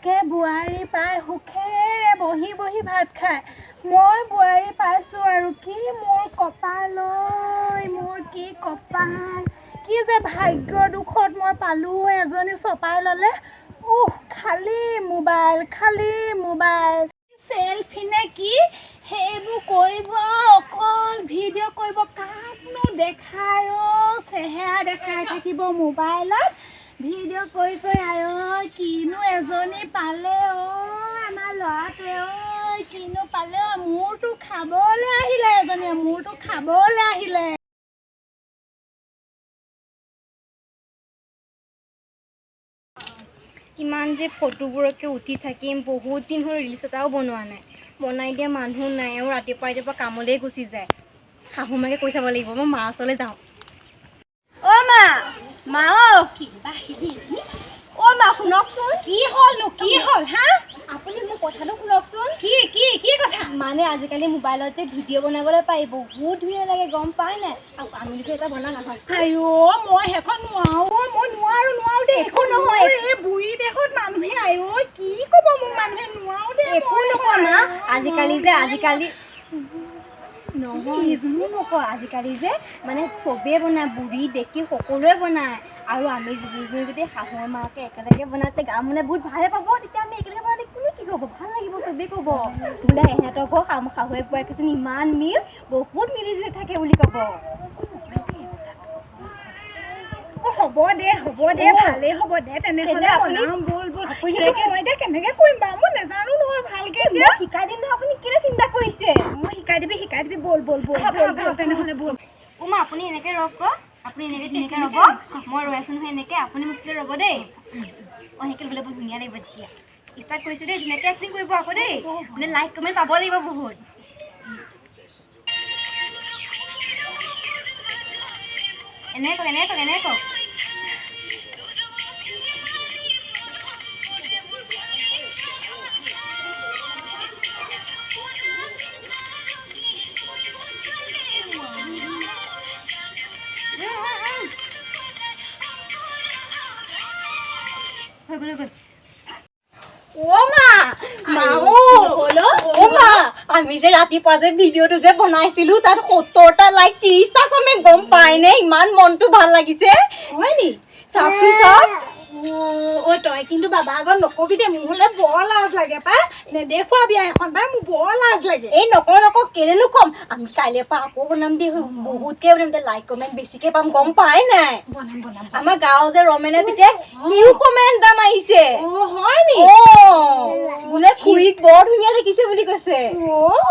লোকে বোৱাৰী পাই সুখেৰে বহি বহি ভাত খায়, মই বোৱাৰী পাইছোঁ আৰু কি মোৰ কপাল ঐ, মোৰ কি কপাল, কি যে ভাগ্যৰ দুখত মই পালোঁ এজনী চপাই ল'লে। উহ, খালী মোবাইল, খালী মোবাইল, চেলফি নে কি সেইবোৰ কৰিব, অকল ভিডিঅ' কৰিব, কাকনো দেখায় অ', চেহেৰা দেখাই থাকিব মোবাইলত ভিডিঅ' কৰি কৰি। আই ঐ, কিনো এজনী পালে অ' আমাৰ ল'ৰাটোৱে ঐ, কিনো পালে অ', মূৰটো খাবলৈ আহিলে এজনীয়ে, মূৰটো খাবলৈ আহিলে। কিমান যে ফটোবোৰকে উঠি থাকিম, বহুত দিন হ'ল ৰিলচ এটাও বনোৱা নাই, বনাই দিয়া মানুহ নাই আৰু ৰাতিপুৱা ৰাতিপুৱা কামলৈ গুচি যায়। শাহু মাকে কৈ চাব লাগিব, মই মাৰ ওচৰলৈ যাওঁ। অ' মা, মা অ'। কিবা আহিলে এজনী। অ' মা, শুনকচোন। কি হ'লনো, কি হ'ল হা? আপুনি মোৰ কথাটো শুনকচোন। কি কি কি কথা? মানে আজিকালি মোবাইলত যে ভিডিঅ' বনাবলৈ পাৰি, বহুত ধুনীয়া লাগে, গম পাই নাই? আৰু আমি দুটা এটা বনাওঁ আহকচোন। আইঅ, মই সেইখন নোৱাৰো, মই নোৱাৰো, নোৱাৰো দেই। একো নহয়। মোৰ এই বুঢ়ী দেহত মানুহে আইঅ কি ক'ব মোক মানুহে, নোৱাৰো দেই। একো মই নকয় মা, নোৱাৰো, আজিকালি যে নোৱাৰো। আজিকালি নহয়, এজনী নকয়, আজিকালি যে মানে চবেই বনায়, বুঢ়ী ডেকি সকলোৱে বনায়। আৰু আমি দুজনী যদি শাহুৰ মাকে একেলগে বনাওঁ, তেতিয়া গাঁৱৰ মানুহে বহুত ভালে পাব। তেতিয়া আমি একেলগে বনালে কোনে কি ক'ব, ভাল লাগিব, চবেই ক'ব বোলে ইহঁতৰ ঘৰ শাহুৱেক বোৱাৰীকেইজনী ইমান মিল, বহুত মিলি জুলি থাকে বুলি ক'ব। অ, হ'ব দে, হ'ব দে। অ। ভালেই হ'ব দে তেনেহ'লে। তেনে আপুনি- বনাওঁ ব'ল, ব'ল। আপুনি সেইটো মই এতিয়া কেনেকে কৰিম বাৰু? মই নাজানো নহয় ভালকে এতিয়া। মই শিকাই দিম নহয়, আপুনি কেলৈ চিন্তা কৰিছে? মই শিকাই দিবি, শিকাই দিবি, ব'ল ব'ল ব'ল। আহক, ব'ল আহক, ব'ল আহক। তেনেহ'লে ব'ল। অ' মা, আপুনি এনেকৈ ৰ'ব, আপুনি এনেকৈ ধুনীয়াকৈ ৰ'ব, মই ৰৈ আছোঁ নহয় এনেকৈ, আপুনি মোক পিছতে ৰ'ব দেই। অঁ, এনেকৈ ল'বলৈ বহুত ধুনীয়া লাগিব। তেতিয়া ষ্টাৰ্ট কৰিছোঁ দেই, ধুনীয়াকৈ এক্টিং কৰিব আকৌ দেই, মানে লাইক কমেণ্ট পাব লাগিব বহুত। এনেকৈ কওক, এনেকৈ কওক, এনেকৈ কওক। হৈ গ'ল, হৈ গ'ল। অ' মা, মা অ', অ' মা, আমি যে ৰাতিপুৱা যে ভিডিঅ'টো যে বনাইছিলো, তাত 70টা লাইক, 30টা কমেণ্ট, গম পাইনে? ইমান মনটো ভাল লাগিছে। হয় নি? চাওকচোন, চাওক। অ' তই কিন্তু বাবা আগত নকবি দেই, মোৰ হ'লে বৰ লাজ লাগে পাই। নেদেখুৱাবি এখন পাই, মোৰ বৰ লাজ লাগে। এই নকওঁ নকওঁ, কেলেনো ক'ম? আমি কাইলৈৰ পৰা আকৌ বনাম দেই, বহুতকে বনাম দে, লাইক কমেণ্ট বেছিকে পাম, গম পাই নাই? বনাম, বনাম। আমাৰ গাঁৱৰ যে ৰমেনে, তেতিয়া সিও কমেণ্ট এটা মাৰিছে। অ' হয় নি? অ, বোলে খুৰীক বৰ ধুনীয়া দেখিছে বুলি কৈছে। অ'